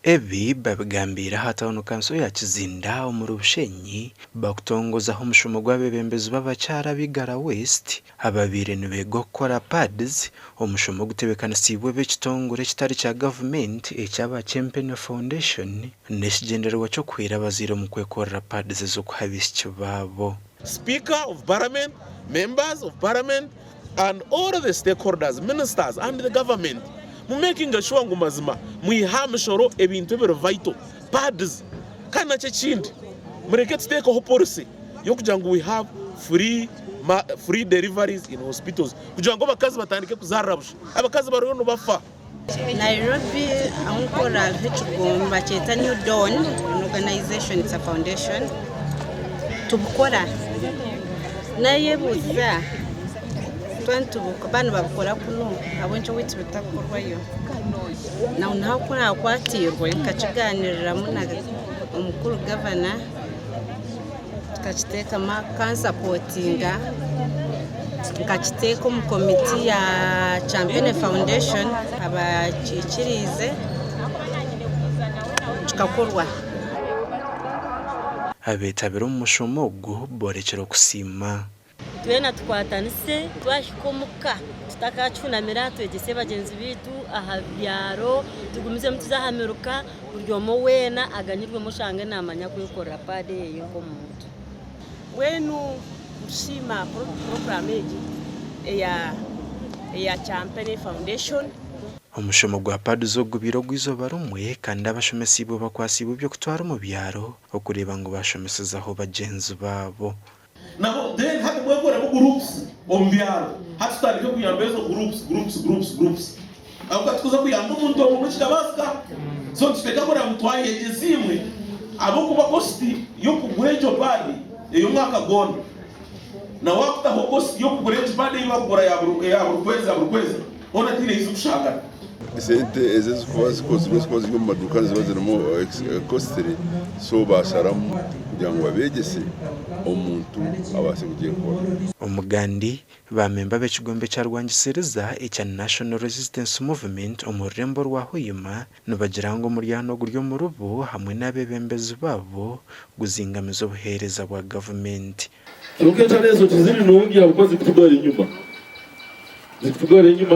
Ebi babigambiire aha tauni kanso ya Kizinda omuri Bushenyi bakutongozaho omushomo gw'abeebembezi b'abakyara ab'Igara West ababaire nibeega okukora pads, omushomo ogutebeekanisiibwe ab'ekitongore ekitari kya gavumenti ekyaba Chempene Foundation n'ekigyendererwa ky'okuhwera abazaire omu kwekorera pads ez'okuha abaishiki baabo. Speaker of Parliament, Members of Parliament and all the stakeholders, Ministers and the Government mu makinge sure ngu mazima mwiha aha mishoro ebintu ebiri vital, pads kandi nakyo ekindi mureke tuteekeho policy y'okugira ngu we have free free deliveries in hospitals kugira ngu abakazi batandike kuzaarira busha, abakazi bariyo nibafa. Nairobi ahu nkukora hariho ekigombe nibakyeta New Dawn an organization it's a foundation tubukora nayebuuza twaba nituba nibabukora kunu ahabw'enki owaitu bitakukorwayo naho ku naakwatiirwe nkakigaaniiriramu na omukuru gavana tukakiteekamu akansapotinga nkakiteeka omu komiti ya Champene Foundation abakikiriize kikakorwa. Abeetabire omu mushomo ogu boorekire okusiima. Twena tukwatanise twahika omuka tutakakihunamira twegyese bagyenzi baitu aha byaro tugumizemu tuze aha miruka buri omwe weena aganyirwemu oshange naamanya kwekorera paadi eye nk'omuntu. Mbwenu nitusiima puroguraamu egi eya Champene Foundation. Omushomo gwa pads ogu gubaire ogw'eizooba rimwe kandi abashomesiibwe bakwatsiibwe eby'okutwara omu byaro okureeba ngu bashomesezaho bagyenzi baabo. Naho then hati mwekoremu groups omu byaro hati tutandike kuyamba ezo groups groups groups groups ahabw'okuba tikuza kuyamba omuntu omwe kikabaasika so nituteeka kureba ngu twayegyesa imwe ahabw'okuba cost y'okugura egyo pad ey'omwaka gwona na wakutaho cost y'okugura egi pad ei bakugura eya buri eya buri kwezi ya buri kwezi hoona tihaine ei zikushangana. Esente ezi ezikuba zikozirwe ezikuba ziri omu maduuka niziba zirimu costly so basharamu kugira ngu babegyese omuntu abaase kugyekora. Omugandi, ba memba b'ekigombe kya rwangisiriza ekya National Resistance Movement omu rurembo rwa Hoima nibagira ngu omuryano oguri omuribo hamwe n'abebembezi baabo guzingamize obuheereza bwa gavumenti. Kyonka entaro ezo tiziri nungi ahabw'okuba zikutugarura enyima. Zikutugarura enyima.